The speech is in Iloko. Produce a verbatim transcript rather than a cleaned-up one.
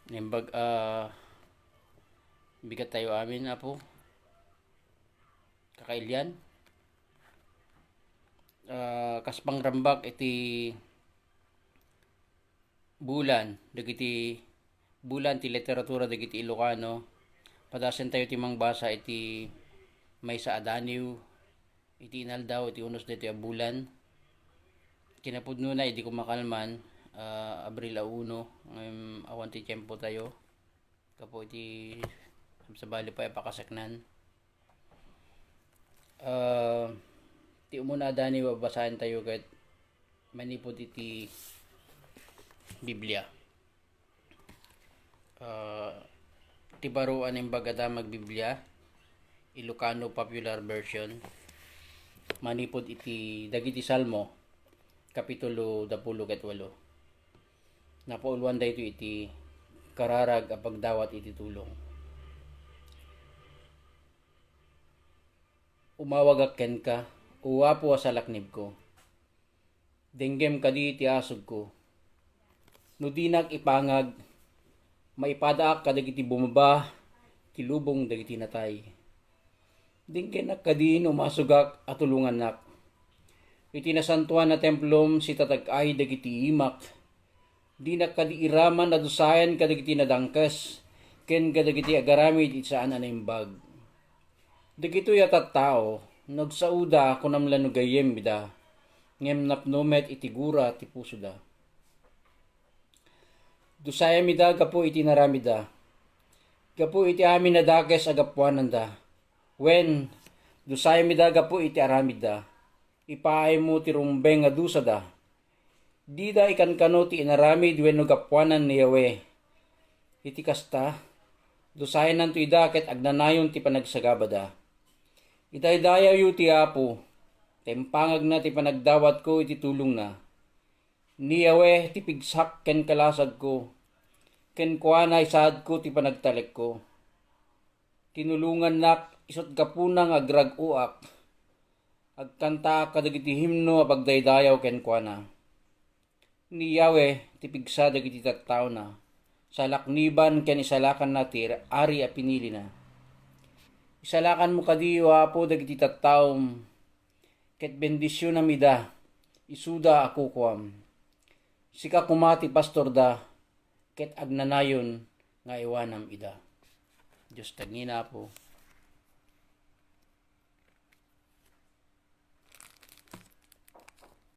Naimbag a bigat tayo amin, Apo. Kakailian. Ah, kas pangrambak iti bulan, dagiti bulan ti literatura dagiti Ilocano, padasen tayo ti mangbasa iti maysa a daniw, iti inaldaw, iti unos daytoy a bulan. Kinapudnona, idi kumakalman, ah, Abril a uno, ngem awan ti tiempo tayo. Gapu iti sabsabali pay a pakaseknan. Ah, ti umuna a daniw a babasaen tayo ket manipud iti Biblia. Ah, ti baro a naimbag a damag Biblia, Ilocano Popular Version, manipud iti dagiti Salmo, Kapitulo dapulo ket walo. Napauluan daytoy iti kararag a pagdawat iti tulong. Umawagak kenka, O Apo a salaknibko. Denggem kadi ti asugko. No dinak ipangag, maipadaak kadagiti bumaba ti lubong dagiti natay. Denggenak kadi no masugak a tulongannak. Iti nasantoan a templom, sitatag-ay dagiti imak. Dinak kadi iraman a dusayan kadagiti nadangkes ken kadagiti agaramid iti saan a naimbag. Dagitoy a tattao, nagsaoda, kunam la no gayyem ida, ngem napno met iti gura ti pusoda. Dusayam ida gapu iti inaramidda, gapu iti amin a dakes a gapuananda. Wen, dusayam ida gapu iti aramidda. Ipaaymo ti rumbeng a dusada. Dida ikankano ti inaramid wenno gapuanan ni Yahweh. Iti kasta, dusayananto ida ket agnanayon ti panagsagabada. Idaydayawyo ti Apo, ta impangagna ti panagdawatko iti tulongna. Ni Yahweh ti pigsak ken kalasagko, kenkuana isaadko ti panagtalekko. Tinulongannak isut' gapuna nga agrag-oak. Agkantaak kadagiti himno a pagdaydayaw kenkuana. Ni Yahweh ti pigsa dagiti tattaona, salakniban ken isalakanna ti ari a pinilina. Isalakanmo kadi, O Apo, dagiti tattaom, ket bendisionam ida, isuda a kukuam. Sika koma ti pastorda, ket agnanayon nga iwanam ida. Dios tagingina, Apo.